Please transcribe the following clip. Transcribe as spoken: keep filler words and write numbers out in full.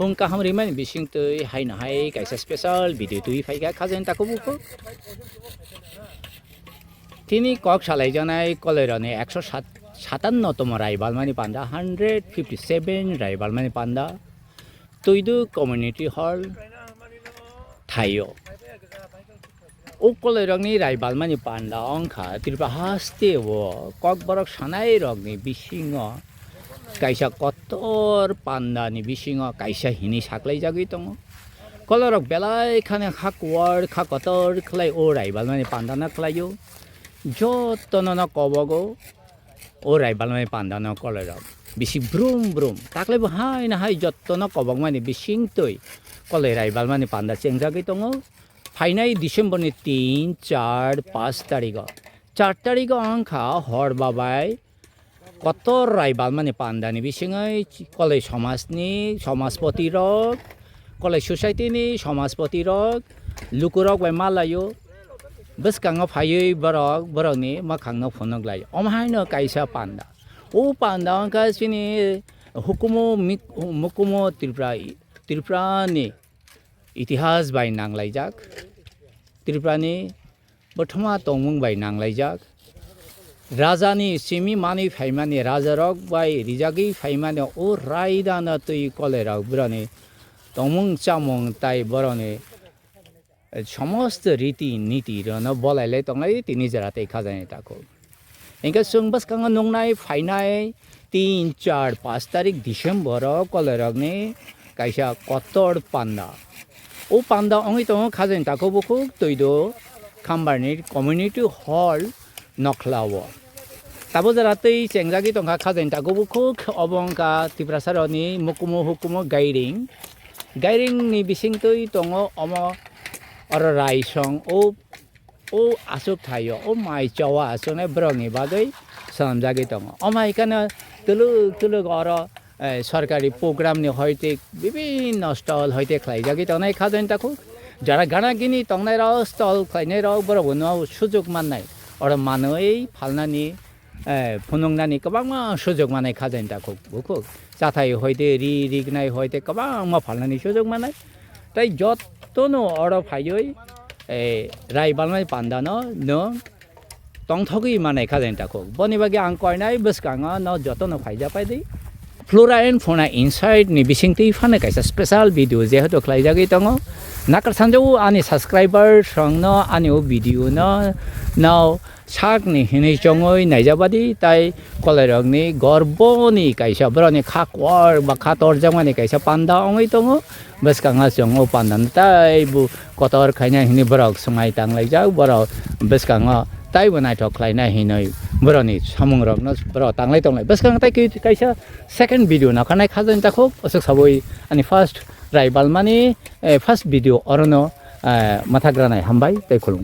Phung kaham rimani bising twi haino hai kaisa special video twi phaikha khajani takhuk bukhuk. Tini kok salaijaknai koloirokni ekso sat, satanno tomo raibalmani panda, hundred fifty seven raibalmani panda, Tuidu Community Hall thaio. O koloirokni raibalmani panda wngkha Tripura haste o Kokborok sanairokni bisingo kaisa kotor pandani bisingo kaisa hinwi saklaijagwi tongo. Koloirok belai khani kha kuar kha kotor khlai o raibalmani pandano khlaio. Jotono no kobogo o raibalmani pandano koloirok bisi brum brum. Taklaibo haino hai jotono kobokmani bisingtwi koloi raibalmani panda chengjagwi tongo. Phainai December ni tin, char, panch tarigo. Char tarigo wngkha hor babai kotor raibalmani pandani bisingwi koloi somajni somajpoti rok, koloi society ni somajpoti rok, lukurok bai malaio. Bwskango phaiwi borok borokni mwkhangno phunuk lai. Omo haino kaisa panda. O panda wngkha chini hukumu mik-, mukumu Tripura, Tripurani itihas bai nanglaijak, Tripurani bothoma tongmung bai nanglaijak. Rajani simi manwi phaimani, rajarok bai rijagwi phaimani o raidano twi kolerok boroni tongmung chamung tai boroni somosto riti niti rokno bolai lai tonglai tini jora tei khajani takhuk. Hingke chwng bwskango nuknai phainai tin, char, panch tarik December o koloirokni kaisa kotor panda. O panda wngwi tongo khajani takhuk bukhuk Tuidu Khambarni Community Hall nokhla o. Tabo jora twi chengjagwi tongkha khajani takhuk bukhuk, obo wngkha Tiprasarokni mukumu hukumu gairing. Gairingni bisingtwi tongo omo oro raisong o, o aswk thaio, o mai chowa aswknai borokni bagwi swnamjagwi tongo. Omo hai kheno twlwk twlwk oro, eh, sorkari program ni hoite bibinno stall hoite khlaijagwi tongnai khajani takhuk. Jara gana gini tongnairok stall khlainairok borok bono sujuk mannai. Oro manwi phalnani, eh, phunuknani kwbangma sujuk manai khajani takhuk bukhuk. Chathai hoite ri rignai hoite kwbangma phalnani sujuk manai. Tai jotono oro phaiwi, eh, raibalmani pandano nwng tongthogwi manai khajani takhuk. Boni bagwi ang koinai bwskango no jotono phaija paidi. Flora and Fauna Insight ni bisingtwi phano kaisa special video jehetu khlaijagwi tongo. Nakar sanjao ani subscribers rokno ani o video no, no sakni hinwi chongwi naijabadi tai koloirokni gorboni kaisa borokni kha kuar ba kha torjakmani kaisa panda wngwi tongo. Bwskango chwng o pandano taibo kotor khaina hinwi borok swngwi tanglaijak, borok bwskango taibo naithok khlaina hinwi borokni samungrokno borok tanglai tonglai. Bwskango tai kaisa second video nokhanai khajani takhuk, aswk sabwi ani first raibalmani, eh, first video orono, eh, mwthagranai hambai tei khulumkha.